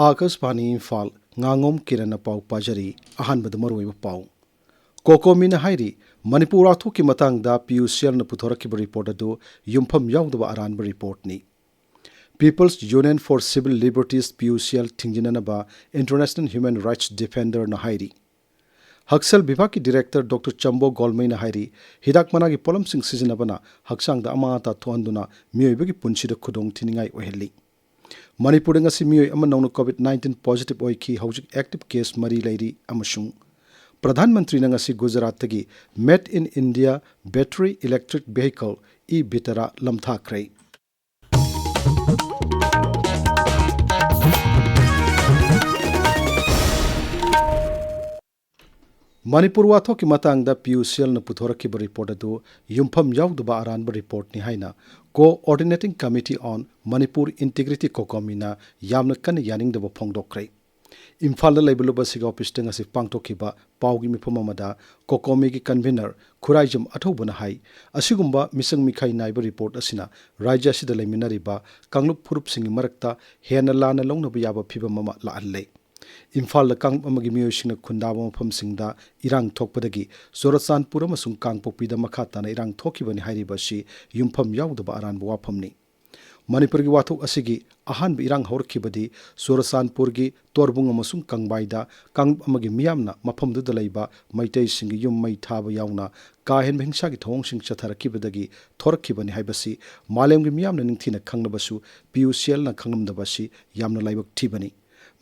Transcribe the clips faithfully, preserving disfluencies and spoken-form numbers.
ꯑꯥꯀꯥꯁꯕꯥꯅꯤ ꯏꯝꯐꯥꯜ, ꯉꯥꯉꯣꯝ ꯀꯤꯔꯟꯅ ꯄꯥꯎ ꯄꯥꯖꯔꯤ꯫ ꯑꯍꯥꯟꯕꯗ ꯃꯔꯨꯑꯣꯏꯕ ꯄꯥꯎ꯫ ꯀꯣꯀꯣꯃꯤꯅ ꯍꯥꯏꯔꯤ, ꯃꯅꯤꯄꯨꯔ ꯋꯥꯊꯣꯛꯀꯤ ꯃꯇꯥꯡꯗ ꯄꯤ ꯌꯨ ꯁꯤ ꯑꯦꯜꯅ ꯄꯨꯊꯣꯔꯛꯈꯤꯕ ꯔꯤꯄꯣꯔꯠ ꯑꯗꯨ ꯌꯨꯝꯐꯝ ꯌꯥꯎꯗꯕ ꯑꯔꯥꯟꯕ ꯔꯤꯄꯣꯔꯠꯅꯤ꯫ People's Union for Civil Liberties, P U C L, ꯊꯤꯡꯖꯤꯟꯅꯅꯕ International Human Rights Defenderꯅ ꯍꯥꯏꯔꯤ꯫ ꯍꯛꯁꯦꯜ ꯕꯤꯚꯥꯒꯀꯤ ꯗꯤꯔꯦꯛꯇꯔ ꯗꯣꯛꯇꯔ ꯆꯝꯕꯣ ꯒꯣꯜꯃꯩꯅ ꯍꯥꯏꯔꯤ, ꯍꯤꯗꯥꯛ ꯃꯅꯥꯒꯤ ꯄꯣꯠꯂꯝꯁꯤꯡ ꯁꯤꯖꯤꯟꯅꯕꯅ ꯍꯛꯆꯥꯡꯗ ꯑꯃꯥꯡ ꯑꯇꯥ ꯊꯣꯛꯍꯟꯗꯨꯅ ꯃꯤꯑꯣꯏꯕꯒꯤ ꯄꯨꯟꯁꯤꯗ ꯈꯨꯗꯣꯡ ꯊꯤꯅꯤꯡꯉꯥꯏ ꯑꯣꯏꯍꯜꯂꯤ꯫ ꯃꯅꯤꯄꯨꯔꯗ ꯉꯁꯤ ꯃꯤꯑꯣꯏ ꯑꯃ ꯅꯧꯅ ꯀꯣꯚꯤꯗ ꯅꯥꯏꯟꯇꯤꯟ ꯄꯣꯖꯤꯇꯤꯚ ꯑꯣꯏꯈꯤ꯫ ꯍꯧꯖꯤꯛ ꯑꯦꯛꯇꯤꯚ ꯀꯦꯁ ꯃꯔꯤ ꯂꯩꯔꯤ꯫ ꯑꯃꯁꯨꯡ ꯄ꯭ꯔꯙꯥꯟ ꯃꯟꯇ꯭ꯔꯤꯅ ꯉꯁꯤ ꯒꯨꯖꯔꯥꯠꯇꯒꯤ Made in India battery electric vehicle, E ꯚꯤꯇꯥꯔꯥ, ꯂꯝꯊꯥꯈ꯭ꯔꯦ꯫ Manipur ꯋꯥꯊꯣꯛꯀꯤ ꯃꯇꯥꯡꯗ ꯄꯤ ꯌꯨ ꯁꯤ ꯑꯦꯜꯅ ꯄꯨꯊꯣꯔꯛꯈꯤꯕ ꯔꯤꯄꯣꯔꯠ ꯑꯗꯨ ꯌꯨꯝꯐꯝ ꯌꯥꯎꯗꯕ ꯑꯔꯥꯟꯕ ꯔꯤꯄꯣꯔꯠꯅꯤ ꯍꯥꯏꯅ Coordinating Committee on Manipur Integrity, ꯀꯣꯀꯣꯃꯤꯅ ꯌꯥꯝꯅ ꯀꯟꯅ ꯌꯥꯅꯤꯡꯗꯕ ꯐꯣꯡꯗꯣꯛꯈ꯭ꯔꯦ꯫ ꯏꯝꯐꯥꯜꯗ ꯂꯩꯕ ꯂꯨꯕꯁꯤꯒ ꯑꯣꯐꯤꯁꯇ ꯉꯁꯤ ꯄꯥꯡꯊꯣꯛꯈꯤꯕ ꯄꯥꯎꯒꯤ ꯃꯤꯐꯝ ꯑꯃꯗ ꯀꯣꯀꯣꯃꯤꯒꯤ ꯀꯟꯚꯤꯅꯔ ꯈꯨꯔꯥꯏꯖꯝ ꯑꯊꯧꯕꯅ ꯍꯥꯏ, ꯑꯁꯤꯒꯨꯝꯕ ꯃꯤꯆꯪ ꯃꯤꯈꯥꯏ ꯅꯥꯏꯕ ꯔꯤꯄꯣꯔꯠ ꯑꯁꯤꯅ ꯔꯥꯖ꯭ꯌ ꯑꯁꯤꯗ ꯂꯩꯃꯤꯟꯅꯔꯤꯕ ꯀꯥꯡꯂꯨꯞ ꯐꯨꯔꯨꯞꯁꯤꯡꯒꯤ ꯃꯔꯛꯇ ꯍꯦꯟꯅ ꯂꯥꯟꯅ ꯂꯧꯅꯕ ꯌꯥꯕ ꯐꯤꯚꯝ ꯑꯃ ꯂꯥꯛꯍꯜꯂꯦ꯫ ꯏꯝꯐꯥꯜꯗ ꯀꯥꯡꯂꯨꯞ ꯑꯃꯒꯤ ꯃꯤꯑꯣꯏꯁꯤꯡꯅ ꯈꯨꯟꯗꯥꯕ ꯃꯐꯝꯁꯤꯡꯗ ꯏꯔꯥꯡ ꯊꯣꯛꯄꯗꯒꯤ ꯆꯨꯔꯆꯥꯟꯄꯨꯔ ꯑꯃꯁꯨꯡ ꯀꯥꯡꯄꯣꯛꯄꯤꯗ ꯃꯈꯥ ꯇꯥꯅ ꯏꯔꯥꯡ ꯊꯣꯛꯈꯤꯕꯅꯤ ꯍꯥꯏꯔꯤꯕ ꯑꯁꯤ ꯌꯨꯝꯐꯝ ꯌꯥꯎꯗꯕ ꯑꯔꯥꯟꯕ ꯋꯥꯐꯝꯅꯤ꯫ ꯃꯅꯤꯄꯨꯔꯒꯤ ꯋꯥꯊꯣꯛ ꯑꯁꯤꯒꯤ ꯑꯍꯥꯟꯕ ꯏꯔꯥꯡ ꯍꯧꯔꯛꯈꯤꯕꯗꯤ ꯆꯨꯔꯆꯥꯟꯄꯨꯔꯒꯤ ꯇꯣꯔꯕꯨꯡ ꯑꯃꯁꯨꯡ ꯀꯪꯕꯥꯏꯗ ꯀꯥꯡꯂꯨꯞ ꯑꯃꯒꯤ ꯃꯤꯌꯥꯝꯅ ꯃꯐꯝꯗꯨꯗ ꯂꯩꯕ ꯃꯩꯇꯩꯁꯤꯡꯒꯤ ꯌꯨꯝ ꯃꯩ ꯊꯥꯕ ꯌꯥꯎꯅ ꯀꯥ ꯍꯦꯟꯕ ꯍꯤꯡꯁꯥꯒꯤ ꯊꯧꯑꯣꯡꯁꯤꯡ ꯆꯠꯊꯔꯛꯈꯤꯕꯗꯒꯤ ꯊꯣꯔꯛꯈꯤꯕꯅꯤ ꯍꯥꯏꯕꯁꯤ ꯃꯥꯂꯦꯝꯒꯤ ꯃꯤꯌꯥꯝꯅ ꯅꯤꯡꯊꯤꯅ ꯈꯪꯂꯕꯁꯨ ꯄꯤ ꯌꯨ ꯁꯤ ꯑꯦꯜꯅ ꯈꯪꯂꯝꯗꯕ ꯑꯁꯤ ꯌꯥꯝꯅ ꯂꯥꯏꯕꯛ ꯊꯤꯕꯅꯤ꯫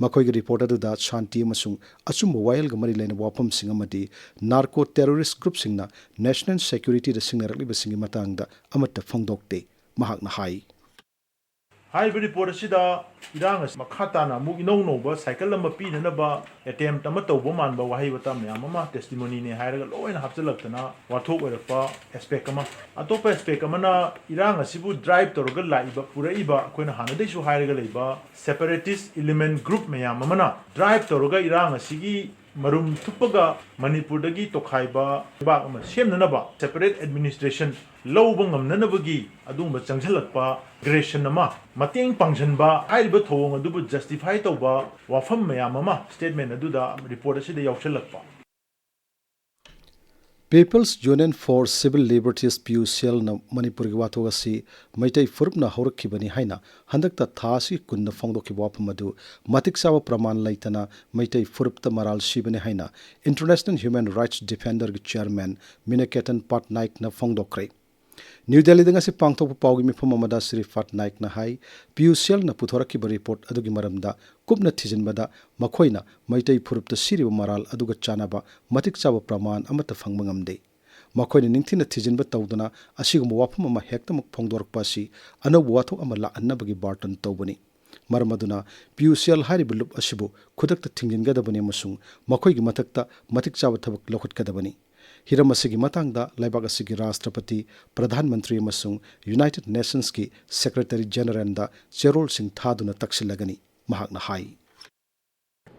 ꯃꯈꯣꯏꯒꯤ ꯔꯤꯄꯣꯔꯠ ꯑꯗꯨꯗ ꯁꯥꯟꯇꯤ ꯑꯃꯁꯨꯡ ꯑꯆꯨꯝꯕ ꯋꯥꯌꯦꯜꯒ ꯃꯔꯤ ꯂꯩꯅꯕ ꯋꯥꯐꯝꯁꯤꯡ ꯑꯃꯗꯤ ꯅꯥꯔꯀꯣ ꯇꯦꯔꯣꯔꯤꯁ ꯒ꯭ꯔꯨꯞꯁꯤꯡꯅ ꯅꯦꯁꯅꯦꯜ ꯁꯦꯀ꯭ꯌꯨꯔꯤꯇꯤꯗ ꯁꯤꯡꯅꯔꯛꯂꯤꯕꯁꯤꯡꯒꯤ ꯃꯇꯥꯡꯗ ꯑꯃꯠꯇ ꯐꯣꯡꯗꯣꯛꯇꯦ꯫ ꯃꯍꯥꯛꯅ ꯍꯥꯏ꯫ ꯍꯥꯏꯔꯤꯕ ꯔꯤꯄꯣꯔꯠ ꯑꯁꯤꯗ ꯏꯔꯥꯡ ꯑꯁꯤ ꯃꯈꯥ ꯇꯥꯅ ꯑꯃꯨꯛ ꯏꯅꯧ ꯅꯧꯕ ꯁꯥꯏꯀꯜ ꯑꯃ ꯄꯤꯅꯅꯕ ꯑꯦꯇꯦꯝꯞ ꯑꯃ ꯇꯧꯕ ꯃꯥꯟꯕ ꯋꯥꯍꯩ ꯋꯥꯇꯥ ꯃꯌꯥꯝ ꯑꯃ, ꯇꯦꯁꯇꯤꯃꯣꯅꯤꯅꯦ ꯍꯥꯏꯔꯒ ꯂꯣꯏꯅ ꯍꯥꯞꯆꯤꯜꯂꯛꯇꯅ ꯋꯥꯊꯣꯛ ꯑꯣꯏꯔꯛꯄ ꯑꯦꯁꯄꯦꯛ ꯑꯃ꯫ ꯑꯇꯣꯞꯄ ꯑꯦꯁꯄꯦꯛ ꯑꯃꯅ ꯏꯔꯥꯡ ꯑꯁꯤꯕꯨ ꯗ꯭ꯔꯥꯏꯚ ꯇꯧꯔꯒ ꯂꯥꯛꯏꯕ, ꯄꯨꯔꯛꯏꯕ, ꯑꯩꯈꯣꯏꯅ ꯍꯥꯟꯅꯗꯩꯁꯨ ꯍꯥꯏꯔꯒ ꯂꯩꯕ ꯁꯦꯄꯔꯦꯇꯤꯁ ꯏꯂꯤꯃꯦꯟ ꯒ꯭ꯔꯨꯞ ꯃꯌꯥꯝ ꯑꯃꯅ ꯗ꯭ꯔꯥꯏꯚ ꯇꯧꯔꯒ ꯏꯔꯥꯡ ꯑꯁꯤꯒꯤ ꯃꯔꯨꯝ ꯊꯨꯞꯄꯒ ꯃꯅꯤꯄꯨꯔꯗꯒꯤ ꯇꯣꯈꯥꯏꯕ ꯂꯩꯕꯥꯛ ꯑꯃ ꯁꯦꯝꯅꯅꯕ separate administration ꯂꯧꯕ ꯉꯝꯅꯅꯕꯒꯤ ꯑꯗꯨꯒꯨꯝꯕ ꯆꯪꯁꯤꯜꯂꯛꯄ aggression ꯑꯃ ꯃꯇꯦꯡ ꯄꯥꯡꯁꯤꯟꯕ ꯍꯥꯏꯔꯤꯕ ꯊꯧꯑꯣꯡ ꯑꯗꯨꯕꯨ justify ꯇꯧꯕ ꯋꯥꯐꯝ ꯃꯌꯥꯝ ꯑꯃ statement ꯑꯗꯨꯗ, report ꯑꯁꯤꯗ ꯌꯥꯎꯁꯤꯜꯂꯛꯄ꯫ People's Union for Civil Liberties, P U C ꯑꯦꯜꯅ ꯃꯅꯤꯄꯨꯔꯒꯤ ꯋꯥꯊꯣꯛ ꯑꯁꯤ ꯃꯩꯇꯩ ꯐꯨꯔꯨꯞꯅ ꯍꯧꯔꯛꯈꯤꯕꯅꯤ ꯍꯥꯏꯅ ꯍꯟꯗꯛꯇ ꯊꯥ ꯑꯁꯤꯒꯤ ꯀꯨꯟꯗ ꯐꯣꯡꯗꯣꯛꯈꯤꯕ ꯋꯥꯐꯝ ꯑꯗꯨ ꯃꯇꯤꯛ ꯆꯥꯕ ꯄ꯭ꯔꯃꯥꯟ ꯂꯩꯇꯅ ꯃꯩꯇꯩ ꯐꯨꯔꯨꯞꯇ ꯃꯔꯥꯜ ꯁꯤꯕꯅꯤ ꯍꯥꯏꯅ International Human Rights Defenderꯒꯤ chairman ꯃꯤꯅꯥꯀꯦꯇꯟ ꯄꯥꯠꯅꯥꯏꯛꯅ ꯐꯣꯡꯗꯣꯛꯈ꯭ꯔꯦ꯫ ꯅ꯭ꯌꯨ ꯗꯦꯜꯂꯤꯗ ꯉꯁꯤ ꯄꯥꯡꯊꯣꯛꯄ ꯄꯥꯎꯒꯤ ꯃꯤꯐꯝ ꯑꯃꯗ ꯁ꯭ꯔꯤ ꯄꯥꯠꯅꯥꯏꯛꯅ ꯍꯥꯏ, ꯄꯤ ꯌꯨ ꯁꯤ ꯑꯦꯜꯅ ꯄꯨꯊꯣꯔꯛꯈꯤꯕ report ꯑꯗꯨꯒꯤ ꯃꯔꯝꯗ ꯀꯨꯞꯅ ꯊꯤꯖꯤꯟꯕꯗ ꯃꯈꯣꯏꯅ ꯃꯩꯇꯩ ꯐꯨꯔꯨꯞꯇ ꯁꯤꯔꯤꯕ ꯃꯔꯥꯜ ꯑꯗꯨꯒ ꯆꯥꯟꯅꯕ ꯃꯇꯤꯛ ꯆꯥꯕ ꯄ꯭ꯔꯃꯥꯟ ꯑꯃꯠꯇ ꯐꯪꯕ ꯉꯝꯗꯦ꯫ ꯃꯈꯣꯏꯅ ꯅꯤꯡꯊꯤꯅ ꯊꯤꯖꯤꯟꯕ ꯇꯧꯗꯅ ꯑꯁꯤꯒꯨꯝꯕ ꯋꯥꯐꯝ ꯑꯃ ꯍꯦꯛꯇꯃꯛ ꯐꯣꯡꯗꯣꯔꯛꯄ ꯑꯁꯤ ꯑꯅꯧꯕ ꯋꯥꯊꯣꯛ ꯑꯃ ꯂꯥꯛꯍꯟꯅꯕꯒꯤ ꯕꯥꯔꯇꯟ ꯇꯧꯕꯅꯤ꯫ ꯃꯔꯝ ꯑꯗꯨꯅ ꯄꯤ ꯌꯨ ꯁꯤ ꯑꯦꯜ ꯍꯥꯏꯔꯤꯕ ꯂꯨꯞ ꯑꯁꯤꯕꯨ ꯈꯨꯗꯛꯇ ꯊꯤꯡꯖꯤꯟꯒꯗꯕꯅꯤ ꯑꯃꯁꯨꯡ ꯃꯈꯣꯏꯒꯤ ꯃꯊꯛꯇ ꯃꯇꯤꯛ ꯆꯥꯕ ꯊꯕꯛ ꯂꯧꯈꯠꯀꯗꯕꯅꯤ꯫ ꯍꯤꯔꯝ ꯑꯁꯤꯒꯤ ꯃꯇꯥꯡꯗ ꯂꯩꯕꯥꯛ ꯑꯁꯤꯒꯤ ꯔꯥꯁꯇ꯭ꯔꯄꯇꯤ, ꯄ꯭ꯔꯙꯥꯟ ꯃꯟꯇ꯭ꯔꯤ ꯑꯃꯁꯨꯡ United Nationsꯀꯤ Secretary Generalꯗ ꯆꯦꯔꯣꯜꯁꯤꯡ ꯊꯥꯗꯨꯅ ꯇꯛꯁꯤꯜꯂꯒꯅꯤ, ꯃꯍꯥꯛꯅ ꯍꯥꯏ꯫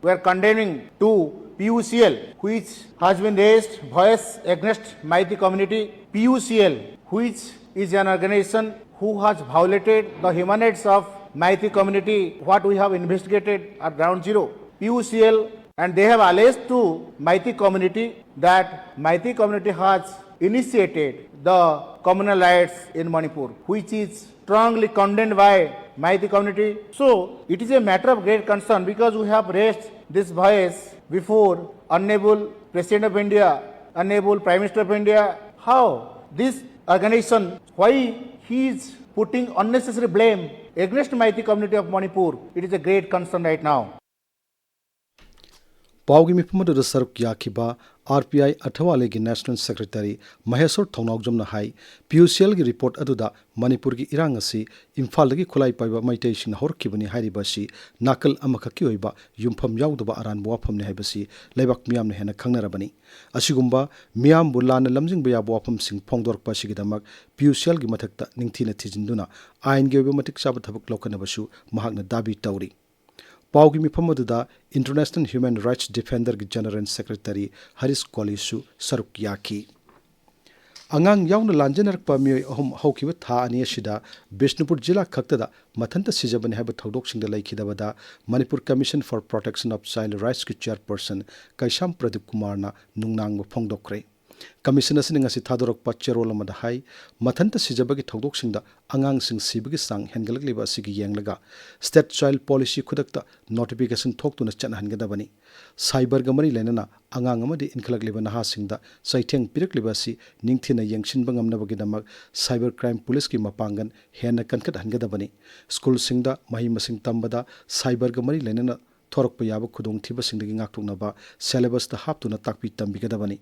We are condemning to P U C L, which has been raised voice against Meitei community. P U C L, which is an organization who has violated the human rights of Meitei community, what we have investigated at ground zero. P U C L, and they have alleged to Meitei community that Meitei community has initiated the communal riots in Manipur, which is strongly condemned by Meitei community. So it is a matter of great concern because we have raised this voice before Honorable President of India, Honorable Prime Minister of India. How this organization, why he is putting unnecessary blame against Meitei community of Manipur? It is a great concern right now. ꯄꯥꯎꯒꯤ ꯃꯤꯐꯝ ꯑꯗꯨꯗ ꯁꯔꯨꯛ ꯌꯥꯈꯤꯕ R P I ꯑꯊꯋꯥꯂꯦꯒꯤ National Secretary Mahesor ꯊꯧꯅꯥꯎꯖꯝꯅ ꯍꯥꯏ, P U C ꯑꯦꯜꯒꯤ report ꯑꯗꯨꯗ ꯃꯅꯤꯄꯨꯔꯒꯤ ꯏꯔꯥꯡ ꯑꯁꯤ ꯏꯝꯐꯥꯜꯗꯒꯤ ꯈꯨꯠꯂꯥꯏ ꯄꯥꯏꯕ ꯃꯩꯇꯩꯁꯤꯡꯅ ꯍꯧꯔꯛꯈꯤꯕꯅꯤ ꯍꯥꯏꯔꯤꯕ ꯑꯁꯤ ꯅꯥꯀꯜ ꯑꯃꯈꯛꯀꯤ ꯑꯣꯏꯕ ꯌꯨꯝꯐꯝ ꯌꯥꯎꯗꯕ ꯑꯔꯥꯟꯕ ꯋꯥꯐꯝꯅꯤ ꯍꯥꯏꯕꯁꯤ ꯂꯩꯕꯥꯛ ꯃꯤꯌꯥꯝꯅ ꯍꯦꯟꯅ ꯈꯪꯅꯔꯕꯅꯤ꯫ ꯑꯁꯤꯒꯨꯝꯕ ꯃꯤꯌꯥꯝꯕꯨ ꯂꯥꯟꯅ ꯂꯝꯖꯤꯡꯕ ꯌꯥꯕ ꯋꯥꯐꯝꯁꯤꯡ ꯐꯣꯡꯗꯣꯔꯛꯄ ꯑꯁꯤꯒꯤꯗꯃꯛ ꯄꯤ ꯌꯨ ꯁꯤ ꯑꯦꯜꯒꯤ ꯃꯊꯛꯇ ꯅꯤꯡꯊꯤꯅ ꯊꯤꯖꯤꯟꯗꯨꯅ ꯑꯥꯏꯟꯒꯤ ꯑꯣꯏꯕ ꯃꯇꯤꯛ ꯆꯥꯕ ꯊꯕꯛ ꯂꯧꯈꯠꯅꯕꯁꯨ ꯃꯍꯥꯛꯅ ꯗꯥꯕꯤ ꯇꯧꯔꯤ꯫ ꯄꯥꯎꯒꯤ ꯃꯤꯐꯝ ꯑꯗꯨꯗ International Human Rights Defenderꯒꯤ General Secretary Harish ꯀꯣꯂꯤꯁꯨ ꯁꯔꯨꯛ ꯌꯥꯈꯤ꯫ ꯑꯉꯥꯡ ꯌꯥꯎꯅ ꯂꯥꯟꯖꯦꯟꯅꯔꯛꯄ ꯃꯤꯑꯣꯏ ꯑꯍꯨꯝ ꯍꯧꯈꯤꯕ ꯊꯥ ꯑꯅꯤ ꯑꯁꯤꯗ ꯕꯤꯁꯅꯨꯄꯨꯔ ꯖꯤꯂꯥ ꯈꯛꯇꯗ ꯃꯊꯟꯇ ꯁꯤꯖꯕꯅꯤ ꯍꯥꯏꯕ ꯊꯧꯗꯣꯛꯁꯤꯡꯗ ꯂꯩꯈꯤꯗꯕꯗ Manipur Commission for Protection of Child Rightsꯀꯤ chairperson ꯀꯩꯁꯥꯝ ꯄ꯭ꯔꯗꯤꯞ ꯀꯨꯃꯥꯔꯅ ꯅꯨꯡꯅꯥꯡꯕ ꯐꯣꯡꯗꯣꯛꯈ꯭ꯔꯦ꯫ Commission ꯑꯁꯤꯅ ꯉꯁꯤ ꯊꯥꯗꯣꯔꯛꯄ ꯆꯦꯔꯣꯜ ꯑꯃꯗ ꯍꯥꯏ, ꯃꯊꯟꯇ ꯁꯤꯖꯕꯒꯤ ꯊꯧꯗꯣꯛꯁꯤꯡꯗ ꯑꯉꯥꯡꯁꯤꯡ ꯁꯤꯕꯒꯤ ꯆꯥꯡ ꯍꯦꯟꯒꯠꯂꯛꯂꯤꯕ ꯑꯁꯤꯒꯤ ꯌꯦꯡꯂꯒ State Child Policy ꯈꯨꯗꯛꯇ notification ꯊꯣꯛꯇꯨꯅ ꯆꯠꯅꯍꯟꯒꯗꯕꯅꯤ꯫ Cyberꯒ ꯃꯔꯤ ꯂꯩꯅꯅ ꯑꯉꯥꯡ ꯑꯃꯗꯤ ꯏꯟꯈꯠꯂꯛꯂꯤꯕ ꯅꯍꯥꯁꯤꯡꯗ ꯆꯩꯊꯦꯡ ꯄꯤꯔꯛꯂꯤꯕ ꯑꯁꯤ ꯅꯤꯡꯊꯤꯅ ꯌꯦꯡꯁꯤꯟꯕ ꯉꯝꯅꯕꯒꯤꯗꯃꯛ Cyber Crime Policeꯀꯤ ꯃꯄꯥꯡꯒꯜ ꯍꯦꯟꯅ ꯀꯟꯈꯠꯍꯟꯒꯗꯕꯅꯤ꯫ ꯁ꯭ꯀꯨꯜꯁꯤꯡꯗ ꯃꯍꯩ ꯃꯁꯤꯡ ꯇꯝꯕꯗ cyberꯒ ꯃꯔꯤ ꯂꯩꯅꯅ ꯊꯣꯔꯛꯄ ꯌꯥꯕ ꯈꯨꯗꯣꯡꯊꯤꯕꯁꯤꯡꯗꯒꯤ ꯉꯥꯛꯊꯣꯛꯅꯕ syllabusꯇ ꯍꯥꯞꯇꯨꯅ ꯇꯥꯛꯄꯤ ꯇꯝꯕꯤꯒꯗꯕꯅꯤ꯫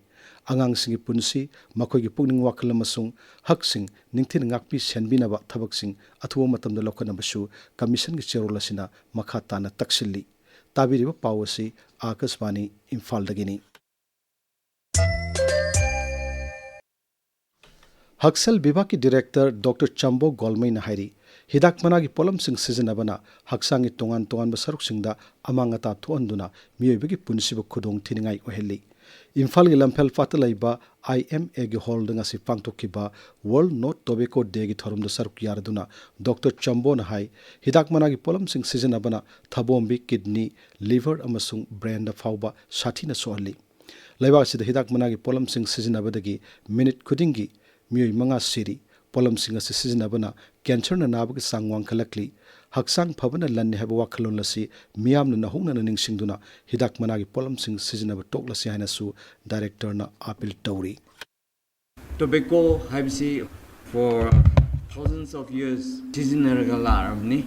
ꯑꯉꯥꯡꯁꯤꯡꯒꯤ ꯄꯨꯟꯁꯤ, ꯃꯈꯣꯏꯒꯤ ꯄꯨꯛꯅꯤꯡ ꯋꯥꯈꯜ ꯑꯃꯁꯨꯡ ꯍꯛꯁꯤꯡ ꯅꯤꯡꯊꯤꯅ ꯉꯥꯛꯄꯤ ꯁꯦꯟꯕꯤꯅꯕ ꯊꯕꯛꯁꯤꯡ ꯑꯊꯨꯕ ꯃꯇꯝꯗ ꯂꯧꯈꯠꯅꯕꯁꯨ Commissionꯒꯤ ꯆꯦꯔꯣꯜ ꯑꯁꯤꯅ ꯃꯈꯥ ꯇꯥꯅ ꯇꯛꯁꯤꯜꯂꯤ꯫ ꯇꯥꯕꯤꯔꯤꯕ ꯄꯥꯎ ꯑꯁꯤ ꯑꯥꯀꯥꯁꯕꯥꯅꯤ ꯏꯝꯐꯥꯜꯗꯒꯤꯅꯤ꯫ ꯍꯛꯁꯦꯜ ꯕꯤꯚꯥꯒꯀꯤ Director Doctor ꯆꯝꯕꯣ ꯒꯣꯜꯃꯩꯅ ꯍꯥꯏꯔꯤ, ꯍꯤꯗꯥꯛ ꯃꯅꯥꯒꯤ ꯄꯣꯠꯂꯝꯁꯤꯡ ꯁꯤꯖꯤꯟꯅꯕꯅ ꯍꯛꯆꯥꯡꯒꯤ ꯇꯣꯉꯥꯟ ꯇꯣꯉꯥꯟꯕ ꯁꯔꯨꯛꯁꯤꯡꯗ ꯑꯃꯥꯡ ꯑꯇꯥ ꯊꯣꯛꯍꯟꯗꯨꯅ ꯃꯤꯑꯣꯏꯕꯒꯤ ꯄꯨꯟꯁꯤꯕꯨ ꯈꯨꯗꯣꯡ ꯊꯤꯅꯤꯡꯉꯥꯏ ꯑꯣꯏꯍꯜꯂꯤ꯫ ꯏꯝꯐꯥꯜꯒꯤ ꯂꯝꯐꯦꯜ ꯄꯥꯠꯇ ꯂꯩꯕ IMAꯒꯤ hallꯗ ꯉꯁꯤ ꯄꯥꯡꯊꯣꯛꯈꯤꯕ World No Tobacco Dayꯒꯤ ꯊꯧꯔꯝꯗ ꯁꯔꯨꯛ ꯌꯥꯔꯗꯨꯅ Doctor ꯆꯝꯕꯣꯅ ꯍꯥꯏ, ꯍꯤꯗꯥꯛ ꯃꯅꯥꯒꯤ ꯄꯣꯠꯂꯝꯁꯤꯡ ꯁꯤꯖꯤꯟꯅꯕꯅ ꯊꯕꯣꯝꯕꯤ, kidney, liver ꯑꯃꯁꯨꯡ brainꯗ ꯐꯥꯎꯕ ꯁꯥꯊꯤꯅ ꯁꯣꯛꯍꯜꯂꯤ꯫ ꯂꯩꯕꯥꯛ ꯑꯁꯤꯗ ꯍꯤꯗꯥꯛ ꯃꯅꯥꯒꯤ ꯄꯣꯠꯂꯝꯁꯤꯡ ꯁꯤꯖꯤꯟꯅꯕꯗꯒꯤ minute ꯈꯨꯗꯤꯡꯒꯤ ꯃꯤꯑꯣꯏ ꯃꯉꯥ ꯁꯤꯔꯤ꯫ ꯄꯣꯠꯂꯝꯁꯤꯡ ꯑꯁꯤ ꯁꯤꯖꯤꯟꯅꯕꯅ cancerꯅ ꯅꯥꯕꯒꯤ ꯆꯥꯡ ꯋꯥꯡꯈꯠꯂꯛꯂꯤ꯫ ꯍꯛꯆꯥꯡ ꯐꯕꯅ ꯂꯟꯅꯤ ꯍꯥꯏꯕ ꯋꯥꯈꯜꯂꯣꯟ ꯑꯁꯤ ꯃꯤꯌꯥꯝꯅ ꯅꯧꯍꯧꯅꯅ ꯅꯤꯡꯁꯤꯡꯗꯨꯅ ꯍꯤꯗꯥꯛ ꯃꯅꯥꯒꯤ ꯄꯣꯠꯂꯝꯁꯤꯡ ꯁꯤꯖꯤꯟꯅꯕ ꯇꯣꯛꯂꯁꯤ ꯍꯥꯏꯅꯁꯨ Directorꯅ appeal ꯇꯧꯔꯤ꯫ Tobacco ꯍꯥꯏꯕꯁꯤ for thousands of years ꯁꯤꯖꯤꯟꯅꯔꯒ ꯂꯥꯛꯑꯕꯅꯤ꯫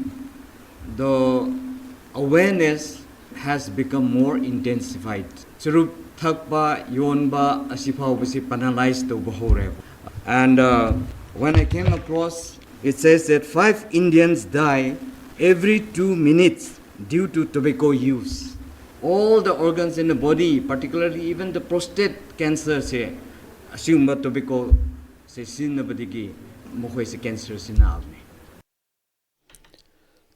ꯑꯗꯣ awareness has become more intensified. ꯆꯨꯔꯨꯞ ꯊꯛꯄ, ꯌꯣꯟꯕ ꯑꯁꯤ ꯐꯥꯎꯕꯁꯤ penalize ꯇꯧꯕ ꯍꯧꯔꯦꯕ꯫ And uh, when I came across, it says that five Indians die every two minutes due to tobacco use. All the organs in the body, particularly even the prostate cancer ꯁꯦ, ꯑꯁꯤꯒꯨꯝꯕ tobacco ꯁꯦ ꯁꯤꯖꯤꯟꯅꯕꯗꯒꯤ ꯃꯈꯣꯏꯁꯦ cancer ꯁꯤ ꯅꯥꯕꯅꯤ꯫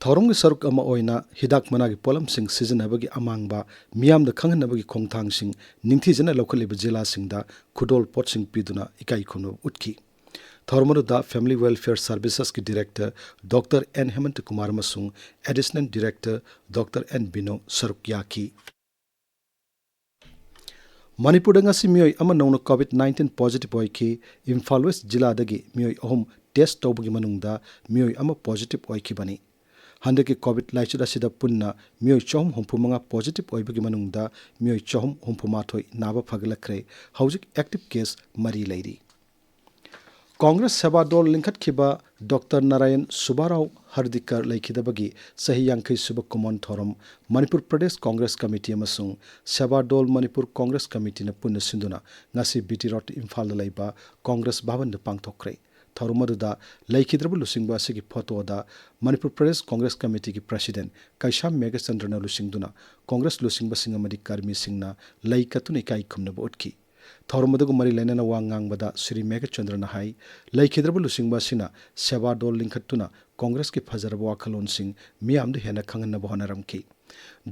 ꯊꯧꯔꯝꯒꯤ ꯁꯔꯨꯛ ꯑꯃ ꯑꯣꯏꯅ ꯍꯤꯗꯥꯛ ꯃꯅꯥꯒꯤ ꯄꯣꯠꯂꯝꯁꯤꯡ ꯁꯤꯖꯤꯟꯅꯕꯒꯤ ꯑꯃꯥꯡꯕ ꯃꯤꯌꯥꯝꯗ ꯈꯪꯍꯟꯅꯕꯒꯤ ꯈꯣꯡꯊꯥꯡꯁꯤꯡ ꯅꯤꯡꯊꯤꯖꯅ ꯂꯧꯈꯠꯂꯤꯕ ꯖꯤꯂꯥꯁꯤꯡꯗ ꯈꯨꯗꯣꯜ ꯄꯣꯠꯁꯤꯡ ꯄꯤꯗꯨꯅ ꯏꯀꯥꯏ ꯈꯨꯝꯅꯕ ꯎꯠꯈꯤ꯫ ꯊꯧꯔꯝ ꯑꯗꯨꯗ Family Welfare Servicesꯀꯤ Director Doctor N ꯍꯦꯃꯟꯇ Kumar ꯑꯃꯁꯨꯡ Additional Director Doctor N ꯕꯤꯅꯣ ꯁꯔꯨꯛ ꯌꯥꯈꯤ꯫ ꯃꯅꯤꯄꯨꯔꯗ ꯉꯁꯤ ꯃꯤꯑꯣꯏ ꯑꯃ ꯅꯧꯅ COVID nineteen positive ꯑꯣꯏꯈꯤ꯫ ꯏꯝꯐꯥꯜ ꯋꯦꯁ ꯖꯤꯂꯥꯗꯒꯤ ꯃꯤꯑꯣꯏ ꯑꯍꯨꯝ test ꯇꯧꯕꯒꯤ ꯃꯅꯨꯡꯗ ꯃꯤꯑꯣꯏ ꯑꯃ positive ꯑꯣꯏꯈꯤꯕꯅꯤ꯫ ꯍꯟꯗꯛꯀꯤ COVID ꯂꯥꯏꯆꯠ ꯑꯁꯤꯗ ꯄꯨꯟꯅ ꯃꯤꯑꯣꯏ ꯆꯍꯨꯝ ꯍꯨꯝꯐꯨ ꯃꯉꯥ positive ꯑꯣꯏꯕꯒꯤ ꯃꯅꯨꯡꯗ ꯃꯤꯑꯣꯏ ꯆꯍꯨꯝ ꯍꯨꯝꯐꯨ ꯃꯥꯊꯣꯏ ꯅꯥꯕ ꯐꯒꯠꯂꯛꯈ꯭ꯔꯦ꯫ ꯍꯧꯖꯤꯛ active case ꯃꯔꯤ ꯂꯩꯔꯤ꯫ ꯀꯣꯡꯒ꯭ꯔꯦꯁ ꯁꯦꯕꯥ ꯗꯣꯜ ꯂꯤꯡꯈꯠꯈꯤꯕ ꯗꯣꯛꯇꯔ ꯅꯥꯔꯥꯌꯟ ꯁꯨꯕꯥꯔꯥꯎ ꯍꯔꯗꯤꯀꯔ ꯂꯩꯈꯤꯗꯕꯒꯤ ꯆꯍꯤ ꯌꯥꯡꯈꯩ ꯁꯨꯕ ꯀꯨꯝꯑꯣꯟ ꯊꯧꯔꯝ ꯃꯅꯤꯄꯨꯔ ꯄ꯭ꯔꯗꯦꯁ ꯀꯣꯡꯒ꯭ꯔꯦꯁ ꯀꯃꯤꯇꯤ ꯑꯃꯁꯨꯡ ꯁꯦꯕꯥ ꯗꯣꯜ ꯃꯅꯤꯄꯨꯔ ꯀꯣꯡꯒ꯭ꯔꯦꯁ ꯀꯃꯤꯇꯤꯅ ꯄꯨꯟꯅ ꯁꯤꯟꯗꯨꯅ ꯉꯁꯤ BT Road ꯏꯝꯐꯥꯜꯗ ꯂꯩꯕ ꯀꯣꯡꯒ꯭ꯔꯦꯁ ꯚꯕꯟꯗ ꯄꯥꯡꯊꯣꯛꯈ꯭ꯔꯦ꯫ ꯊꯧꯔꯝ ꯑꯗꯨꯗ ꯂꯩꯈꯤꯗ꯭ꯔꯕ ꯂꯨꯆꯤꯡꯕ ꯑꯁꯤꯒꯤ ꯐꯣꯇꯣꯗ ꯃꯅꯤꯄꯨꯔ ꯄ꯭ꯔꯗꯦꯁ ꯀꯣꯡꯒ꯭ꯔꯦꯁ ꯀꯃꯤꯇꯤꯒꯤ president ꯀꯩꯁꯥꯝ ꯃꯦꯘꯆꯟꯗ꯭ꯔꯅ ꯂꯨꯆꯤꯡꯗꯨꯅ ꯀꯣꯡꯒ꯭ꯔꯦꯁ ꯂꯨꯆꯤꯡꯕꯁꯤꯡ ꯑꯃꯗꯤ ꯀꯔꯃꯤꯁꯤꯡꯅ ꯂꯩ ꯀꯠꯇꯨꯅ ꯏꯀꯥꯏ ꯈꯨꯝꯅꯕ ꯎꯠꯈꯤ꯫ ꯊꯧꯔꯝ ꯑꯗꯨꯒ ꯃꯔꯤ ꯂꯩꯅꯅ ꯋꯥ ꯉꯥꯡꯕꯗ ꯁ꯭ꯔꯤ ꯃꯦꯘꯆꯟꯗ꯭ꯔꯅ ꯍꯥꯏ, ꯂꯩꯈꯤꯗ꯭ꯔꯕ ꯂꯨꯆꯤꯡꯕ ꯑꯁꯤꯅ ꯁꯦꯕꯥ ꯗꯣꯜ ꯂꯤꯡꯈꯠꯇꯨꯅ ꯀꯣꯡꯒ꯭ꯔꯦꯁꯀꯤ ꯐꯖꯔꯕ ꯋꯥꯈꯜꯂꯣꯟꯁꯤꯡ ꯃꯤꯌꯥꯝꯗ ꯍꯦꯟꯅ ꯈꯪꯍꯟꯅꯕ ꯍꯣꯠꯅꯔꯝꯈꯤ꯫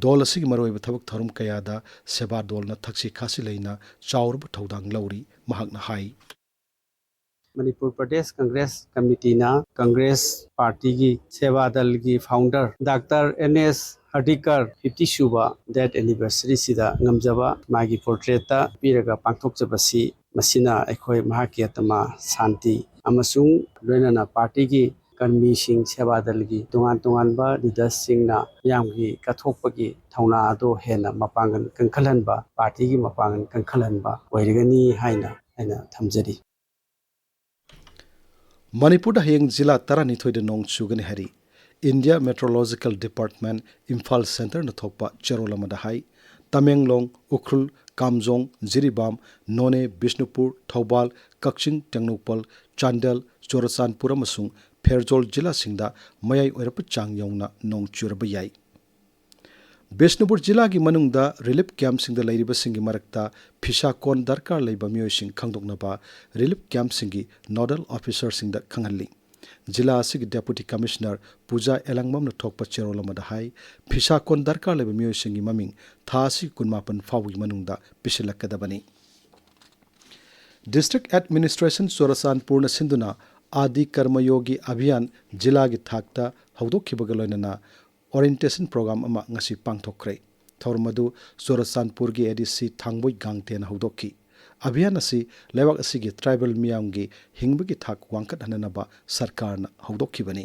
ꯗꯣꯜ ꯑꯁꯤꯒꯤ ꯃꯔꯨꯑꯣꯏꯕ ꯊꯕꯛ ꯊꯧꯔꯝ ꯀꯌꯥꯗ ꯁꯦꯕꯥ ꯗꯣꯜꯅ ꯊꯛꯁꯤ ꯈꯥꯁꯤ ꯂꯩꯅ ꯆꯥꯎꯔꯕ ꯊꯧꯗꯥꯡ ꯂꯧꯔꯤ, ꯃꯍꯥꯛꯅ ꯍꯥꯏ꯫ ꯃꯅꯤꯄꯨꯔ ꯄ꯭ꯔꯗꯦꯁ ꯀꯪꯒ꯭ꯔꯦꯁ ꯀꯃꯤꯇꯤꯅ ꯀꯪꯒ꯭ꯔꯦꯁ ꯄꯥꯔꯇꯤꯒꯤ ꯁꯦꯕꯥ ꯗꯜꯒꯤ founder doctor N S ꯍꯔꯗꯤꯀꯔ fifty ꯁꯨꯕ death anniversary ꯁꯤꯗ ꯉꯝꯖꯕ ꯃꯥꯒꯤ portrait ꯄꯤꯔꯒ ꯄꯥꯡꯊꯣꯛꯆꯕꯁꯤ, ꯃꯁꯤꯅ ꯑꯩꯈꯣꯏ ꯃꯍꯥꯛꯀꯤ ꯑꯥꯇꯃꯥ ꯁꯥꯟꯇꯤ ꯑꯃꯁꯨꯡ ꯂꯣꯏꯅꯅ ꯄꯥꯔꯇꯤꯒꯤ ꯀꯔꯃꯤꯁꯤꯡ, ꯁꯦꯕꯥ ꯗꯜꯒꯤ ꯇꯣꯉꯥꯟ ꯇꯣꯉꯥꯟꯕ leadersꯁꯤꯡꯅ ꯃꯤꯌꯥꯝꯒꯤ ꯀꯠꯊꯣꯛꯄꯒꯤ ꯊꯧꯅꯥ ꯑꯗꯨ ꯍꯦꯟꯅ ꯃꯄꯥꯡꯒꯜ ꯀꯟꯈꯠꯍꯟꯕ, ꯄꯥꯔꯇꯤꯒꯤ ꯃꯄꯥꯡꯒꯜ ꯀꯟꯈꯠꯍꯟꯕ ꯑꯣꯏꯔꯒꯅꯤ ꯍꯥꯏꯅ ꯑꯩꯅ ꯊꯝꯖꯔꯤ꯫ ꯃꯅꯤꯄꯨꯔꯗ ꯍꯌꯦꯡ ꯖꯤꯂꯥ ꯇꯔꯥꯅꯤꯊꯣꯏꯗ ꯅꯣꯡ ꯆꯨꯒꯅꯤ ꯍꯥꯏꯔꯤ꯫ India Meteorological Department ꯏꯝꯐꯥꯜ centreꯅ ꯊꯣꯛꯄ ꯆꯦꯔꯣꯜ ꯑꯃꯗ ꯍꯥꯏ, ꯇꯃꯦꯡꯂꯣꯡ, ꯎꯈ꯭ꯔꯨꯜ, ꯀꯥꯝꯖꯣꯡ, ꯖꯤꯔꯤꯕꯥꯝ, ꯅꯣꯅꯦ, ꯕꯤꯁꯅꯨꯄꯨꯔ, ꯊꯧꯕꯥꯜ, ꯀꯛꯆꯤꯡ, ꯇꯦꯡꯅꯧꯄꯜ, ꯆꯥꯟꯗꯦꯜ, ꯆꯨꯔꯆꯥꯟꯄꯨꯔ ꯑꯃꯁꯨꯡ ꯐꯦꯔꯖꯣꯜ ꯖꯤꯂꯥꯁꯤꯡꯗ ꯃꯌꯥꯏ ꯑꯣꯏꯔꯞꯄ ꯆꯥꯡ ꯌꯧꯅ ꯅꯣꯡ ꯆꯨꯔꯕ ꯌꯥꯏ꯫ ꯕꯤꯁꯅꯨꯄꯨꯔ ꯖꯤꯂꯥꯒꯤ ꯃꯅꯨꯡꯗ relief campꯁꯤꯡꯗ ꯂꯩꯔꯤꯕꯁꯤꯡꯒꯤ ꯃꯔꯛꯇ ꯐꯤꯁꯥ ꯀꯣꯟ ꯗꯔꯀꯥꯔ ꯂꯩꯕ ꯃꯤꯑꯣꯏꯁꯤꯡ ꯈꯪꯗꯣꯛꯅꯕ relief campꯁꯤꯡꯒꯤ nodal officerꯁꯤꯡꯗ ꯈꯪꯍꯜꯂꯤ꯫ ꯖꯤꯂꯥ ꯑꯁꯤꯒꯤ Deputy Commissioner ꯄꯨꯖꯥ ꯑꯦꯂꯪꯕꯝꯅ ꯊꯣꯛꯄ ꯆꯦꯔꯣꯜ ꯑꯃꯗ ꯍꯥꯏ, ꯐꯤꯁꯥ ꯀꯣꯟ ꯗꯔꯀꯥꯔ ꯂꯩꯕ ꯃꯤꯑꯣꯏꯁꯤꯡꯒꯤ ꯃꯃꯤꯡ ꯊꯥ ꯑꯁꯤꯒꯤ ꯀꯨꯟꯃꯥꯄꯟ ꯐꯥꯎꯕꯒꯤ ꯃꯅꯨꯡꯗ ꯄꯤꯁꯤꯜꯂꯛꯀꯗꯕꯅꯤ꯫ District Administration ꯆꯨꯔꯆꯥꯟꯄꯨꯔꯅ ꯁꯤꯟꯗꯨꯅ ꯑꯥꯗꯤ ꯀꯔꯃꯌꯣꯒꯤ ꯑꯚꯤꯌꯥꯟ ꯖꯤꯂꯥꯒꯤ ꯊꯥꯛꯇ ꯍꯧꯗꯣꯛꯈꯤꯕꯒ ꯂꯣꯏꯅꯅ orientation program ꯑꯃ ꯉꯁꯤ ꯄꯥꯡꯊꯣꯛꯈ꯭ꯔꯦ꯫ ꯊꯧꯔꯝ ꯑꯗꯨ ꯆꯨꯔꯆꯥꯟꯄꯨꯔꯒꯤ ADC ꯊꯥꯡꯕꯣꯏ ꯒꯥꯡꯇꯦꯅ ꯍꯧꯗꯣꯛꯈꯤ꯫ ꯑꯚꯤꯌꯥꯟ ꯑꯁꯤ ꯂꯩꯕꯥꯛ ꯑꯁꯤꯒꯤ tribal ꯃꯤꯌꯥꯝꯒꯤ ꯍꯤꯡꯕꯒꯤ ꯊꯥꯛ ꯋꯥꯡꯈꯠꯍꯟꯅꯅꯕ ꯁꯔꯀꯥꯔꯅ ꯍꯧꯗꯣꯛꯈꯤꯕꯅꯤ꯫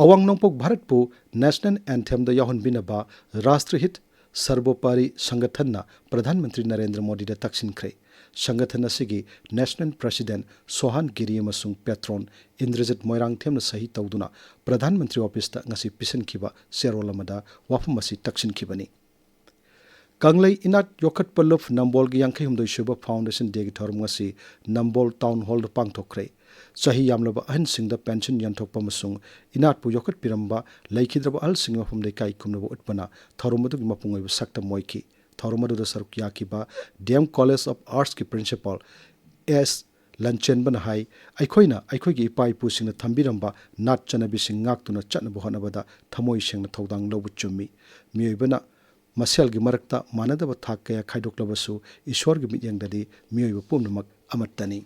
ꯑꯋꯥꯡ ꯅꯣꯡꯄꯣꯛ ꯚꯥꯔꯠꯄꯨ national anthemꯗ ꯌꯥꯎꯍꯟꯕꯤꯅꯕ Rashtriya Hit Sarbopari Sangathanꯅ Pradhan Mantri Narendra ꯃꯣꯗꯤꯗ ꯇꯛꯁꯤꯟꯈ꯭ꯔꯦ꯫ ꯁꯪꯒꯊꯟ ꯑꯁꯤꯒꯤ national president ꯁꯣꯍꯥꯟ ꯒꯤꯔꯤ ꯑꯃꯁꯨꯡ patron ꯏꯟꯗ꯭ꯔꯖꯤꯠ ꯃꯣꯏꯔꯥꯡꯊꯦꯝꯅ ꯁꯍꯤ ꯇꯧꯗꯨꯅ ꯄ꯭ꯔꯙꯥꯟ ꯃꯟꯇ꯭ꯔꯤ ꯑꯣꯐꯤꯁꯇ ꯉꯁꯤ ꯄꯤꯁꯤꯟꯈꯤꯕ ꯆꯦꯔꯣꯜ ꯑꯃꯗ ꯋꯥꯐꯝ ꯑꯁꯤ ꯇꯛꯁꯤꯟꯈꯤꯕꯅꯤ꯫ ꯀꯪꯂꯩ ꯏꯅꯥꯠ ꯌꯣꯛꯈꯠꯄ ꯂꯨꯞ ꯅꯝꯕꯣꯜꯒꯤ ꯌꯥꯡꯈꯩ ꯍꯨꯝꯗꯣꯏ ꯁꯨꯕ Foundation Dayꯒꯤ ꯊꯧꯔꯝ ꯉꯁꯤ ꯅꯝꯕꯣꯜ Town Hallꯗ ꯄꯥꯡꯊꯣꯛꯈ꯭ꯔꯦ꯫ ꯆꯍꯤ ꯌꯥꯝꯂꯕ ꯑꯍꯟꯁꯤꯡꯗ pension ꯌꯦꯟꯊꯣꯛꯄ ꯑꯃꯁꯨꯡ ꯏꯅꯥꯠꯄꯨ ꯌꯣꯛꯈꯠꯄꯤꯔꯝꯕ ꯂꯩꯈꯤꯗ꯭ꯔꯕ ꯑꯍꯜꯁꯤꯡꯒꯤ ꯃꯐꯝꯗ ꯏꯀꯥꯏ ꯈꯨꯝꯅꯕ ꯎꯠꯄꯅ ꯊꯧꯔꯝ ꯑꯗꯨꯒꯤ ꯃꯄꯨꯡ ꯑꯣꯏꯕ ꯁꯛꯇꯝ ꯑꯣꯏꯈꯤ꯫ ꯊꯧꯔꯝ ꯑꯗꯨꯗ ꯁꯔꯨꯛ ꯌꯥꯈꯤꯕ DM College of Artsꯀꯤ principal S ꯂꯟꯆꯦꯟꯕꯅ ꯍꯥꯏ, ꯑꯩꯈꯣꯏꯅ ꯑꯩꯈꯣꯏꯒꯤ ꯏꯄꯥ ꯏꯄꯨꯁꯤꯡꯅ ꯊꯝꯕꯤꯔꯝꯕ ꯅꯥꯠ ꯆꯠꯅꯕꯤꯁꯤꯡ ꯉꯥꯛꯇꯨꯅ ꯆꯠꯅꯕ ꯍꯣꯠꯅꯕꯗ ꯊꯃꯣꯏ ꯁꯦꯡꯅ ꯊꯧꯗꯥꯡ ꯂꯧꯕ ꯆꯨꯝꯃꯤ꯫ ꯃꯤꯑꯣꯏꯕꯅ ꯃꯁꯦꯜꯒꯤ ꯃꯔꯛꯇ ꯃꯥꯟꯅꯗꯕ ꯊꯥꯛ ꯀꯌꯥ ꯈꯥꯏꯗꯣꯛꯂꯕꯁꯨ ꯏꯁꯣꯔꯒꯤ ꯃꯤꯠꯌꯦꯡꯗꯗꯤ ꯃꯤꯑꯣꯏꯕ ꯄꯨꯝꯅꯃꯛ ꯑꯃꯠꯇꯅꯤ꯫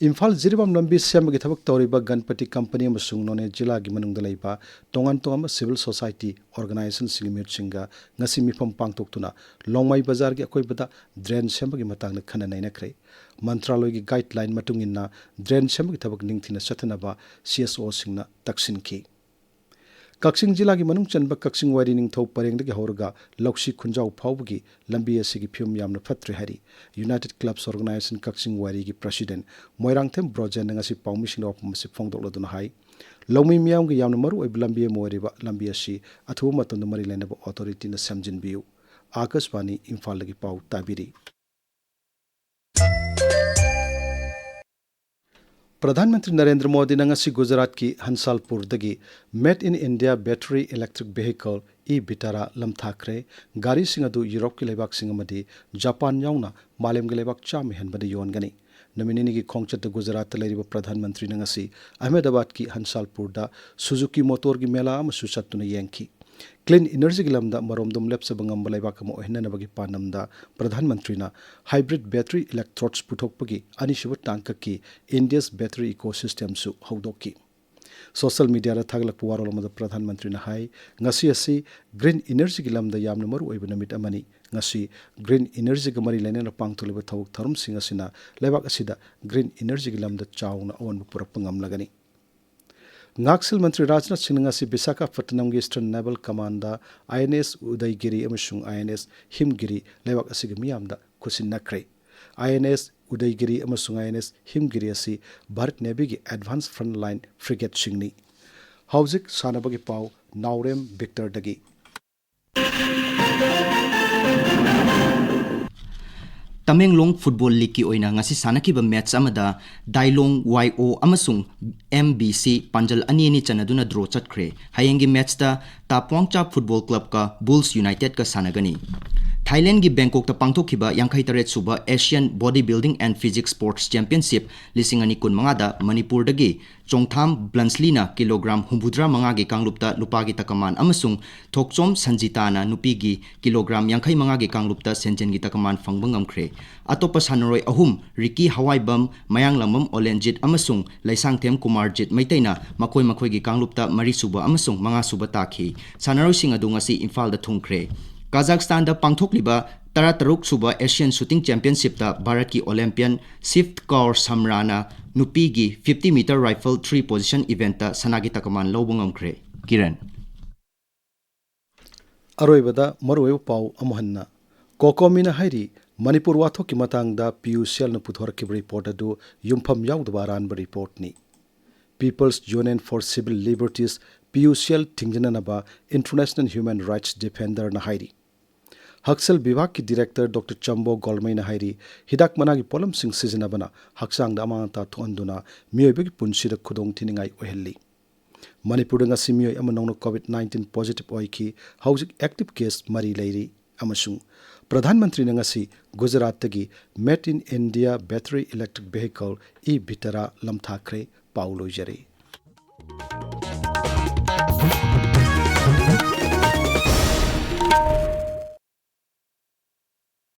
ꯏꯝꯐꯥꯜ ꯖꯤꯔꯤꯕꯥꯝ ꯂꯝꯕꯤ ꯁꯦꯝꯕꯒꯤ ꯊꯕꯛ ꯇꯧꯔꯤꯕ ꯒꯟꯄꯇꯤ ꯀꯝꯄꯅꯤ ꯑꯃꯁꯨꯡ ꯅꯣꯅꯦ ꯖꯤꯂꯥꯒꯤ ꯃꯅꯨꯡꯗ ꯂꯩꯕ ꯇꯣꯉꯥꯟ ꯇꯣꯉꯥꯟꯕ civil society organizationꯁꯤꯡꯒꯤ ꯃꯤꯍꯨꯠꯁꯤꯡꯒ ꯉꯁꯤ ꯃꯤꯐꯝ ꯄꯥꯡꯊꯣꯛꯇꯨꯅ ꯂꯣꯡꯃꯥꯏ ꯕꯖꯥꯔꯒꯤ ꯑꯀꯣꯏꯕꯗ drain ꯁꯦꯝꯕꯒꯤ ꯃꯇꯥꯡꯗ ꯈꯟꯅ ꯅꯩꯅꯈ꯭ꯔꯦ꯫ ꯃꯟꯇ꯭ꯔꯥꯂꯣꯏꯒꯤ guideline ꯃꯇꯨꯡ ꯏꯟꯅ drain ꯁꯦꯝꯕꯒꯤ ꯊꯕꯛ ꯅꯤꯡꯊꯤꯅ ꯆꯠꯊꯅꯕ CSOꯁꯤꯡꯅ ꯇꯛꯁꯤꯟꯈꯤ꯫ ꯀꯛꯆꯤꯡ ꯖꯤꯂꯥꯒꯤ ꯃꯅꯨꯡ ꯆꯟꯕ ꯀꯛꯆꯤꯡ ꯋꯥꯏꯔꯤ ꯅꯤꯡꯊꯧ ꯄꯔꯦꯡꯗꯒꯤ ꯍꯧꯔꯒ ꯂꯧꯁꯤ ꯈꯨꯟꯖꯥꯎ ꯐꯥꯎꯕꯒꯤ ꯂꯝꯕꯤ ꯑꯁꯤꯒꯤ ꯐꯤꯕꯝ ꯌꯥꯝꯅ ꯐꯠꯇ꯭ꯔꯦ ꯍꯥꯏꯔꯤ United Clubs Organisation ꯀꯛꯆꯤꯡ ꯋꯥꯏꯔꯤꯒꯤ president ꯃꯣꯏꯔꯥꯡꯊꯦꯝ ꯕ꯭ꯔꯣꯖꯦꯟꯅ ꯉꯁꯤ ꯄꯥꯎꯃꯤꯁꯤꯡꯗ ꯋꯥꯐꯝ ꯑꯁꯤ ꯐꯣꯡꯗꯣꯛꯂꯗꯨꯅ ꯍꯥꯏ, ꯂꯧꯃꯤ ꯃꯤꯌꯥꯝꯒꯤ ꯌꯥꯝꯅ ꯃꯔꯨ ꯑꯣꯏꯕ ꯂꯝꯕꯤ ꯑꯃ ꯑꯣꯏꯔꯤꯕ ꯂꯝꯕꯤ ꯑꯁꯤ ꯑꯊꯨꯕ ꯃꯇꯝꯗ ꯃꯔꯤ ꯂꯩꯅꯕ authorityꯅ ꯁꯦꯝꯖꯤꯟꯕꯤꯌꯨ꯫ ꯑꯥꯀꯥꯁꯕꯥꯅꯤ ꯏꯝꯐꯥꯜꯗꯒꯤ ꯄꯥꯎ ꯇꯥꯕꯤꯔꯤ꯫ ꯄ꯭ꯔꯙꯥꯟ ꯃꯟꯇ꯭ꯔꯤ ꯅꯔꯦꯟꯗ꯭ꯔ ꯃꯣꯗꯤꯅ ꯉꯁꯤ ꯒꯨꯖꯔꯥꯠꯀꯤ ꯍꯟꯁꯥꯜꯄꯨꯔꯗꯒꯤ Made in India Battery Electric Vehicle E ꯕꯤꯇꯥꯔꯥ ꯂꯝꯊꯥꯈ꯭ꯔꯦ꯫ ꯒꯥꯔꯤꯁꯤꯡ ꯑꯗꯨ ꯌꯨꯔꯣꯞꯀꯤ ꯂꯩꯕꯥꯛꯁꯤꯡ ꯑꯃꯗꯤ ꯖꯄꯥꯟ ꯌꯥꯎꯅ ꯃꯥꯂꯦꯝꯒꯤ ꯂꯩꯕꯥꯛ ꯆꯥꯝꯃ ꯍꯦꯟꯕꯗ ꯌꯣꯟꯒꯅꯤ꯫ ꯅꯨꯃꯤꯠ ꯅꯤꯅꯤꯒꯤ ꯈꯣꯡꯆꯠꯇ ꯒꯨꯖꯔꯥꯠꯇ ꯂꯩꯔꯤꯕ ꯄ꯭ꯔꯙꯥꯟ ꯃꯟꯇ꯭ꯔꯤꯅ ꯉꯁꯤ ꯑꯍꯃꯦꯗꯥꯕꯥꯗꯀꯤ ꯍꯟꯁꯥꯜꯄꯨꯔꯗ ꯁꯨꯖꯨꯀꯤ ꯃꯣꯇꯣꯔꯒꯤ ꯃꯦꯂꯥ ꯑꯃꯁꯨ ꯆꯠꯇꯨꯅ ꯌꯦꯡꯈꯤ꯫ ꯀ꯭ꯂꯤꯟ ꯏꯅꯔꯖꯤꯒꯤ ꯂꯝꯗ ꯃꯔꯣꯝꯗꯣꯝ ꯂꯦꯞꯆꯕ ꯉꯝꯕ ꯂꯩꯕꯥꯛ ꯑꯃ ꯑꯣꯏꯍꯟꯅꯅꯕꯒꯤ ꯄꯥꯟꯗꯝꯗ ꯄ꯭ꯔꯙꯥꯟ ꯃꯟꯇ꯭ꯔꯤꯅ ꯍꯥꯏꯕ꯭ꯔꯤꯠ ꯕꯦꯇꯔꯤ ꯏꯂꯦꯛꯇ꯭ꯔꯣꯗꯁ ꯄꯨꯊꯣꯛꯄꯒꯤ ꯑꯅꯤꯁꯨꯕ ꯇꯥꯡꯀꯛꯀꯤ ꯏꯟꯗꯤꯌꯥꯁ ꯕꯦꯇꯔꯤ ꯏꯀꯣꯁꯤꯁꯇꯦꯝꯁꯨ ꯍꯧꯗꯣꯛꯈꯤ꯫ ꯁꯣꯁꯤꯌꯦꯜ ꯃꯤꯗꯤꯌꯥꯗ ꯊꯥꯒꯠꯂꯛꯄ ꯋꯥꯔꯣꯜ ꯑꯃꯗ ꯄ꯭ꯔꯙꯥꯟ ꯃꯟꯇ꯭ꯔꯤꯅ ꯍꯥꯏ, "ꯉꯁꯤ ꯑꯁꯤ ꯒ꯭ꯔꯤꯟ ꯏꯅꯔꯖꯤꯒꯤ ꯂꯝꯗ ꯌꯥꯝꯅ ꯃꯔꯨ ꯑꯣꯏꯕ ꯅꯨꯃꯤꯠ ꯑꯃꯅꯤ꯫ ꯉꯁꯤ ꯒ꯭ꯔꯤꯟ ꯏꯅꯔꯖꯤꯒ ꯃꯔꯤ ꯂꯩꯅꯅ ꯄꯥꯡꯊꯣꯛꯂꯤꯕ ꯊꯕꯛ ꯊꯧꯔꯝꯁꯤꯡ ꯑꯁꯤꯅ ꯂꯩꯕꯥꯛ ꯑꯁꯤꯗ ꯒ꯭ꯔꯤꯟ ꯏꯅꯔꯖꯤꯒꯤ ꯂꯝꯗ ꯆꯥꯎꯅ ꯑꯑꯣꯟꯕ ꯄꯨꯔꯛꯄ ꯉꯝꯂꯒꯅꯤ"꯫ ꯉꯥꯛꯁꯦꯜ ꯃꯟꯇ꯭ꯔꯤ ꯔꯥꯖꯅꯥꯊ ꯁꯤꯡꯅ ꯉꯁꯤ ꯕꯤꯁꯥꯈꯥꯄꯠꯅꯝꯒꯤ ꯏꯁꯇꯔꯟ ꯅꯦꯚꯜ ꯀꯃꯥꯟꯗ ꯑꯥꯏ ꯑꯦꯟ ꯑꯦꯁ ꯎꯗꯩꯒꯤꯔꯤ ꯑꯃꯁꯨꯡ ꯑꯥꯏ ꯑꯦꯟ ꯑꯦꯁ ꯍꯤꯝꯒꯤꯔꯤ ꯂꯩꯕꯥꯛ ꯑꯁꯤꯒꯤ ꯃꯤꯌꯥꯝꯗ ꯈꯨꯠꯁꯤꯟꯅꯈ꯭ꯔꯦ꯫ ꯑꯥꯏ ꯑꯦꯟ ꯑꯦꯁ ꯎꯗꯩꯒꯤꯔꯤ ꯑꯃꯁꯨꯡ ꯑꯥꯏ ꯑꯦꯟ ꯑꯦꯁ ꯍꯤꯝꯒꯤꯔꯤ ꯑꯁꯤ ꯚꯥꯔꯠ ꯅꯦꯚꯤꯒꯤ ꯑꯦꯗꯚꯥꯟꯁ ꯐ꯭ꯔꯟꯠ ꯂꯥꯏꯟ ꯐ꯭ꯔꯤꯒꯦꯠꯁꯤꯡꯅꯤ꯫ ꯍꯧꯖꯤꯛ ꯁꯥꯟꯅꯕꯒꯤ ꯄꯥꯎ, ꯅꯥꯎꯔꯦꯝ ꯕꯤꯛꯇꯔꯗꯒꯤ꯫ ꯇꯃꯦꯡꯂꯣꯡ ꯐꯨꯠꯕꯣꯜ ꯂꯤꯒꯀꯤ ꯑꯣꯏꯅ ꯉꯁꯤ ꯁꯥꯟꯅꯈꯤꯕ ꯃꯦꯠꯆ ꯑꯃꯗ ꯗꯥꯏꯂꯣꯡ ꯋꯥꯏ ꯑꯣ ꯑꯃꯁꯨꯡ ꯑꯦꯝ ꯕꯤ ꯁꯤ ꯄꯥꯟꯖꯜ ꯑꯅꯤ ꯑꯅꯤ ꯆꯟꯅꯗꯨꯅ ꯗ꯭ꯔꯣ ꯆꯠꯈ꯭ꯔꯦ꯫ ꯍꯌꯦꯡꯒꯤ ꯃꯦꯠꯆꯇ ꯇꯥꯄ꯭ꯋꯥꯡꯆꯥ ꯐꯨꯠꯕꯣꯜ ꯀ꯭ꯂꯕꯀ ꯕꯨꯜꯁ ꯌꯨꯅꯥꯏꯇꯦꯗꯀ ꯁꯥꯟꯅꯒꯅꯤ꯫ ꯊꯥꯏꯂꯦꯟꯒꯤ ꯕꯦꯡꯀꯣꯛꯇ ꯄꯥꯡꯊꯣꯛꯈꯤꯕ ꯌꯥꯡꯈꯩ ꯇꯔꯦꯠ ꯁꯨꯕ Asian Body Building and Physique Sports Championship ꯂꯤꯁꯤꯡ ꯑꯅꯤ ꯀꯨꯟꯃꯉꯥꯗ ꯃꯅꯤꯄꯨꯔꯗꯒꯤ ꯆꯣꯡꯊꯥꯝ ꯕ꯭ꯂꯟꯁꯂꯤꯅ ꯀꯤꯂꯣꯒ꯭ꯔꯥꯝ ꯍꯨꯝꯐꯨꯇꯔꯥ ꯃꯉꯥꯒꯤ ꯀꯥꯡꯂꯨꯞꯇ ꯂꯨꯄꯥꯒꯤ ꯇꯀꯃꯥꯟ ꯑꯃꯁꯨꯡ ꯊꯣꯛꯆꯣꯝ ꯁꯟꯖꯤꯇꯥꯅ ꯅꯨꯄꯤꯒꯤ ꯀꯤꯂꯣꯒ꯭ꯔꯥꯝ ꯌꯥꯡꯈꯩ ꯃꯉꯥꯒꯤ ꯀꯥꯡꯂꯨꯞꯇ ꯁꯦꯟꯖꯦꯟꯒꯤ ꯇꯀꯃꯥꯟ ꯐꯪꯕ ꯉꯝꯈ꯭ꯔꯦ꯫ ꯑꯇꯣꯞꯄ ꯁꯥꯟꯅꯔꯣꯏ ꯑꯍꯨꯝ, ꯔꯤꯀꯤ ꯍꯋꯥꯏꯕꯝ, ꯃꯌꯥꯡꯂꯥꯡꯕꯝ ꯑꯣꯂꯦꯟꯖꯤꯠ ꯑꯃꯁꯨꯡ ꯂꯩꯁꯥꯡꯊꯦꯝ ꯀꯨꯃꯥꯔꯖꯤꯠ ꯃꯩꯇꯩꯅ ꯃꯈꯣꯏ ꯃꯈꯣꯏꯒꯤ ꯀꯥꯡꯂꯨꯞꯇ ꯃꯔꯤꯁꯨꯕ ꯑꯃꯁꯨꯡ ꯃꯉꯥꯁꯨꯕ ꯇꯥꯈꯤ꯫ ꯁꯥꯟꯅꯔꯣꯏꯁꯤꯡ ꯑꯗꯨ ꯉꯁꯤ ꯏꯝꯐꯥꯜꯗ ꯊꯨꯡꯈ꯭ꯔꯦ꯫ ꯀꯥꯖꯥꯛꯁꯇꯥꯟꯗ ꯄꯥꯡꯊꯣꯛꯂꯤꯕ ꯇꯔꯥꯇꯔꯨꯛ ꯁꯨꯕ Asian Shooting Championshipꯇ ꯚꯥꯔꯠꯀꯤ Olympian ꯁꯤꯚ ꯀꯧꯔ ꯁꯝꯔꯥꯅ ꯅꯨꯄꯤꯒꯤ fifty meter rifle three position eventꯇ ꯁꯅꯥꯒꯤ ꯇꯀꯃꯥꯟ ꯂꯧꯕ ꯉꯝꯈ꯭ꯔꯦ꯫ ꯀꯤꯔꯟ꯫ ꯑꯔꯣꯏꯕꯗ ꯃꯔꯨꯑꯣꯏꯕ ꯄꯥꯎ ꯑꯃꯨꯛ ꯍꯟꯅ꯫ ꯀꯣꯀꯣꯃꯤꯅ ꯍꯥꯏꯔꯤ, ꯃꯅꯤꯄꯨꯔ ꯋꯥꯊꯣꯛꯀꯤ ꯃꯇꯥꯡꯗ ꯄꯤ ꯌꯨ ꯁꯤꯑꯦꯜꯅ ꯄꯨꯊꯣꯔꯛꯈꯤꯕ ꯔꯤꯄꯣꯔꯠ ꯑꯗꯨ ꯌꯨꯝꯐꯝ ꯌꯥꯎꯗꯕ ꯑꯔꯥꯟꯕ ꯔꯤꯄꯣꯔꯠꯅꯤ꯫ People's Union for Civil Liberties, P U C L ꯊꯤꯡꯖꯤꯟꯅꯅꯕ International Human Rights Defenderꯅ ꯍꯥꯏꯔꯤ꯫ ꯍꯛꯁꯦꯜ ꯕꯤꯚꯥꯒꯀꯤ ꯗꯤꯔꯦꯛꯇꯔ ꯗꯣꯛꯇꯔ ꯆꯝꯕꯣ ꯒꯣꯜꯃꯩꯅ ꯍꯥꯏꯔꯤ, ꯍꯤꯗꯥꯛ ꯃꯅꯥꯒꯤ ꯄꯣꯠꯂꯝꯁꯤꯡ ꯁꯤꯖꯤꯟꯅꯕꯅ ꯍꯛꯆꯥꯡꯗ ꯑꯃꯥꯡ ꯑꯇꯥ ꯊꯣꯛꯍꯟꯗꯨꯅ ꯃꯤꯑꯣꯏꯕꯒꯤ ꯄꯨꯟꯁꯤꯗ ꯈꯨꯗꯣꯡꯊꯤꯅꯤꯡꯉꯥꯏ ꯑꯣꯏꯍꯜꯂꯤ꯫ ꯃꯅꯤꯄꯨꯔꯗ ꯉꯁꯤ ꯃꯤꯑꯣꯏ ꯑꯃ ꯅꯧꯅ ꯀꯣꯚꯤꯗ ꯅꯥꯏꯟꯇꯤꯟ ꯄꯣꯖꯤꯇꯤꯚ ꯑꯣꯏꯈꯤ꯫ ꯍꯧꯖꯤꯛ ꯑꯦꯛꯇꯤꯚ ꯀꯦꯁ ꯃꯔꯤ ꯂꯩꯔꯤ꯫ ꯑꯃꯁꯨꯡ ꯄ꯭ꯔꯙꯥꯟ ꯃꯟꯇ꯭ꯔꯤꯅ ꯉꯁꯤ ꯒꯨꯖꯔꯥꯠꯇꯒꯤ Made in India battery electric vehicle E Vitara ꯂꯝꯊꯥꯈ꯭ꯔꯦ꯫ ꯄꯥꯎ ꯂꯣꯏꯖꯔꯦ꯫